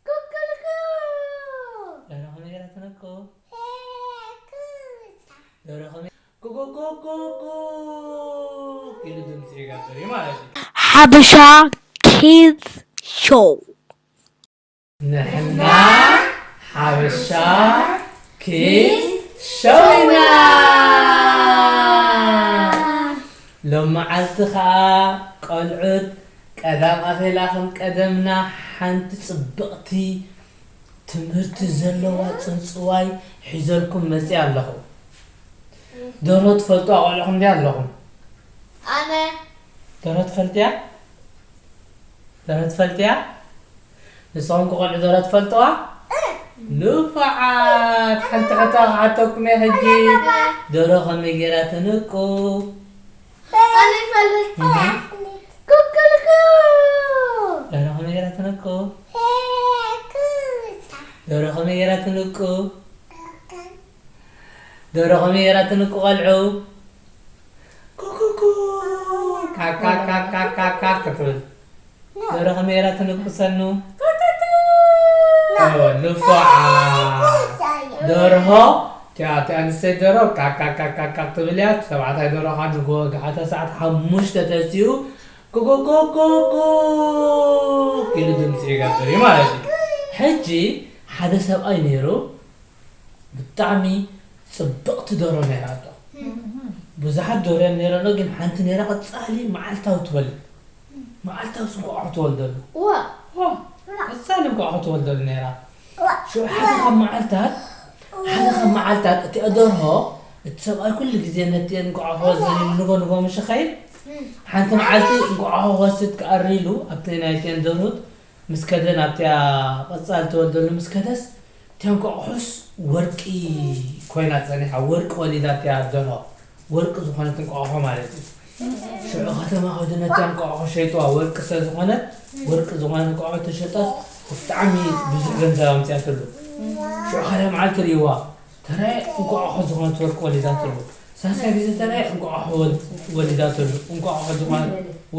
ኩኩልኩ። ደርሆ ከመይ ገይራ ትንቁ? ደርሆ ከመይ ኩኩኩኩኩ። ኢሉ ድምፂ ይገብር እዩ ማለት እዩ። ሓበሻ ኪድስ ሾው። ንሕና ሓበሻ ኪድስ ሾው ኢና። ሎመዓልቲ ኸኣ ቆልዑት ቀዳም ኣኼላ ከም ቀደምና ሓንቲ ጽብቕቲ ትምህርቲ ዘለዋ ጽንጽዋይ ሒዘልኩም መጺኣ ኣለኹ። ደርሆ ትፈልጡ ቆልዑኹም ድያ ኣለኹም? ኣነ። ደርሆ ትፈልጥያ? ደርሆ ትፈልጥያ? ንስኹም ቆልዑ ደርሆ ትፈልጥዋ? ንፉዓት! ሓንቲ ሕቶ ክሓተኩም እየ ሕጂ። ደርሆ ከመይ ገይራ ትንቁ? ኣነ ይፈልጥ። እህ። ኩኩልኩ። ደርሆ ከመይ ገይራ ትንቁ? ደርሆ ከመይ ገይራ ትንቁ? ደርሆ ከመይ ገይራ ትንቁ ቆልዑ? ኩኩኩ። ካካካካካካ ክትብል። ደርሆ ከመይ ገይራ ትንቁ ሰኑ? እወ፣ ንፉዓት። ደርሆ፣ እቲኣ፣ እቲኣ ኣንስተይቲ ደርሆ ካካካካካ ክትብል እያ። እቲ ተባዕታይ ደርሆ ከዓ ንግሆ ገሓተ ሰዓት ሓሙሽተ ተሲኡ ኩኩኩኩኩ ኢሉ ድምፂ ይገብር እዩ ማለት እዩ። ሕጂ ሓደ ሰብኣይ ነይሩ፣ ብጣዕሚ ጽብቕቲ ደርሆ ነይራቶ። ብዙሓት ደርሆ ነይረኖ፣ ግን ሓንቲ ነይራ ቀጻሊ መዓልታዊ ትወልድ። መዓልታዊ እንቋቑሖ ትወልደሉ። ዋ። ዋ፣ ቀጻሊ እንቋቑሖ ትወልደሉ ነይራ። ሽዑ ሓደ ካብ መዓልታት፣ ሓደ ካብ መዓልታት እቲኣ ደርሆ፣ እቲ ሰብኣይ ኩሉ ግዜ ነቲ እንቋቑሖ ዘሊሉ ንጎ ንጎ ምሽ ኸይድ፣ ሓንቲ መዓልቲ እንቋቑሖ ክወስድ ክኣሪ ኢሉ ኣብቲ ናይተን ደርሁት ምስ ከደ፣ ናብቲኣ ቀጻሊ ትወልደሉ ምስ ከደስ፣ እቲኣ እንቋቑሖስ ወርቂ ኮይና ጸኒሓ፣ ወርቂ ወሊዳ እቲኣ ደርሆ፣ ወርቂ ዝኾነት እንቋቑሖ ማለት እዩ። ሽዑ ከተማ ከዱ ነታ እንቋቑሖ ሸይጥዋ፣ ወርቂ ስለ ዝኾነት፣ ወርቂ ዝኾነት እንቋቑሖ ተሸጣስ ብጣዕሚ ብዙሕ ገንዘብ ኣምጺኣትሉ። ሽዑ ካልኣይ መዓልቲ ርእይዋ፣ ተራይ እንቋቑሖ ዝኾነት ወርቂ ወሊዳትሉ። ሳልሳይ ግዜ ተራይ እንቋቑሖ ወል-፣ ወሊዳትሉ። እንቋቑሖ ዝኾነት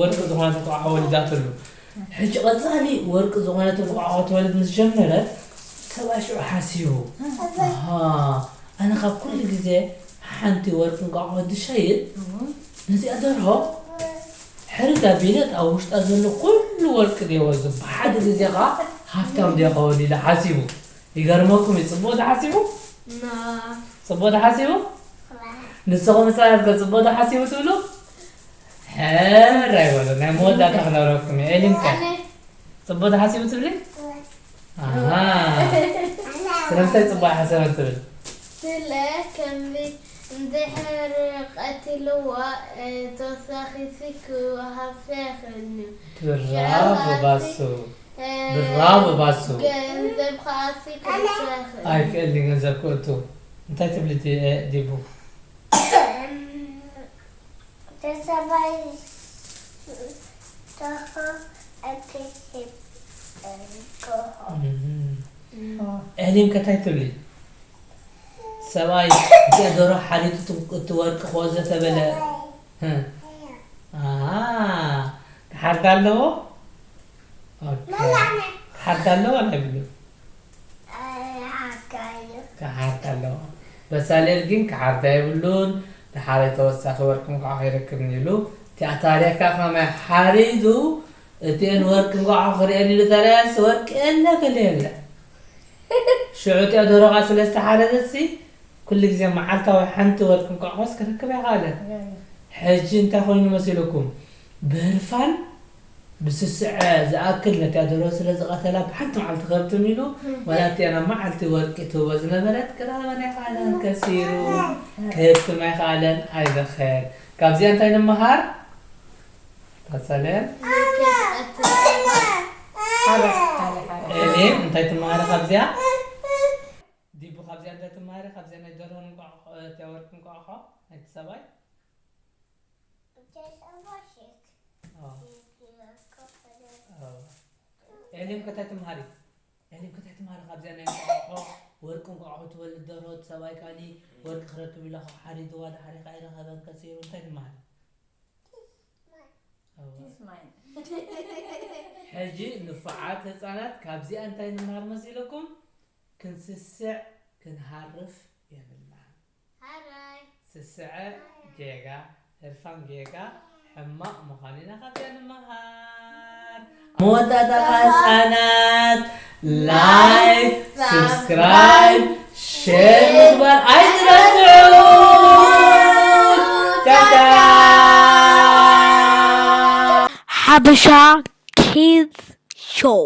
ወርቂ ዝኾነት እንቋቑሖ ወሊዳትሉ። ሕጂ ቀጻሊ ወርቂ ዝኾነት እንቋቑሖ ትወልድ ምስ ጀመረት፣ ሰብኣይ ሽዑ ሓሲቡ፣ ኣሃ፣ ኣነ ካብ ኩሉ ግዜ ሓንቲ ወርቂ እንቋቑሖ ዝሸይጥ፣ ነዚኣ ደርሆ ሕርድ ኣቢለ ኣብ ውሽጣ ዘሎ ኩሉ ወርቂ ድየ ወስዶ፣ ብሓደ ግዜ ኸዓ ሃፍታም ድየ ኸውን ኢለ ሓሲቡ። ይገርመኩም እዩ፣ ጽቡቕ ዶ ሓሲቡ? ና። ጽቡቕ ዶ ሓሲቡ? ንስኹም ህጻናት ከ ጽቡቕ ዶ ሓሲቡ ትብሉ? ሕራይ በሉ፣ ናይ መወዳእታ ክነግረኩም እየ። ኤሊም ከ? ኣነ። ጽቡቕ ዶ ሓሲቡ ትብሊ? ኣሃ። ስለምንታይ ጽቡቕ ኣይሓሰበን ትብል? ስለ ከምዚ እንድሕር ቀቲልዋ፣ እ፣ ተወሳኺ ሲ ክወሃብ ይኽእል እዩ። ብራቮ ባሱ። እ፣ ብራቮ ባሱ። ገንዘብ ከኣ ሲ ክእቱ ይኽእል። ኣይክእልን ገንዘብ ክእቱ። እንታይ ትብሊ ዲ-፣ እ፣ ዲቡ? ተሰባይ ተኾ ኣይክስብ እኮ። እም። ኤሊም ከ እንታይ ትብሊ? ሰብኣይ እቲኣ ደርሆ ሓሪዱ እቲ፣ እቲ ወርቂ ክወስዶ ተበለ። ህ። ኣሃ፣ ክሓርድ ኣለዎ? ኦኬ። ክሓርድ ኣለዎ ናይ ብሉ? ክሓርድ ኣለዎ። በሳሌል ግን ክሓርዳ የብሉን፣ ደሓር ተወሳኺ ወርቂ እንቋቑሖ ከይረክብን ኢሉ። እቲኣ ታሪኽካ ከማይ ሓሪዱ፣ እቲአን ወርቂ እንቋቑሖ ክርእየን ኢሉ ተረኣየስ፣ ወርቂ የለ፣ ገለ የለ። ሽዑ እቲኣ ደርሆ ስለ ዝተሓረደትሲ፣ ኩሉ ግዜ መዓልታዊ ሓንቲ ወርቂ እንቋቑሖስ ክረክብ ኣይከኣለን። ሕጂ እንታይ ኮይኑ መሲልኩም? ብህርፋን ብስስዐ ዝኣክል ነታ ደርሆ ስለ ዝቐተላ፣ ብሓንቲ መዓልቲ ከብትም ኢሉ፣ ዋላ እቲኣ ናብ መዓልቲ ወርቂ ትህቦ ዝነበረት ክረኽበን ኣይከኣለን፣ ከሲሩ። ክህብትም ኣይከኣለን፣ ኣይበኸየን። ካብዚኣ እንታይ ንምሃር? ቀጸለ። ሓረ፣ ሓረ፣ ሓረ። ኤሌን እንታይ ትመሃሪ ካብዚኣ? ዲቡ ካብዚኣ እንታይ ትመሃሪ? ካብዚኣ ናይ ደርሆን እንቋቑሖ፣ እታ ወርቂ እንቋቑሖ ናይቲ ሰብኣይ? እታ ሰብኣይ ሼክ። ኣዎ። ሼክ ይበልኮ ፈለግ። ኣዎ። ኤሌን ከ እንታይ ትመሃሪ? ኤሌን ከ እንታይ ትመሃሪ ካብዚኣ ናይ እንቋቑሖ፣ ወርቂ እንቋቑሖ ትወልድ ደርሆ፣ እቲ ሰብኣይ ካኒ ወርቂ ክረክብ ኢላ ሓሪድዋ፣ ድሓር ከኣ ኣይረኸበን ከሲሩ፣ እንታይ ትመሃሪ? ኣዎ። This mine. ሕጂ ንፉዓት ህፃናት ካብዚኣ እንታይ ንመሃር መሲልኩም? ክንስስዕ ክንሃርፍ የብልናን። ሃራይ ስስዐ ጌጋ፣ ህርፋን ጌጋ ሕማቕ ምዃኑ ኢና ካብዚኣ ንመሃር። መወዳእታ ህፃናት ላይክ፣ ሰብስክራይብ፣ ሼር ምግባር ኣይትረስዑ። ቻው ቻው። ሓበሻ ኪድስ ሾው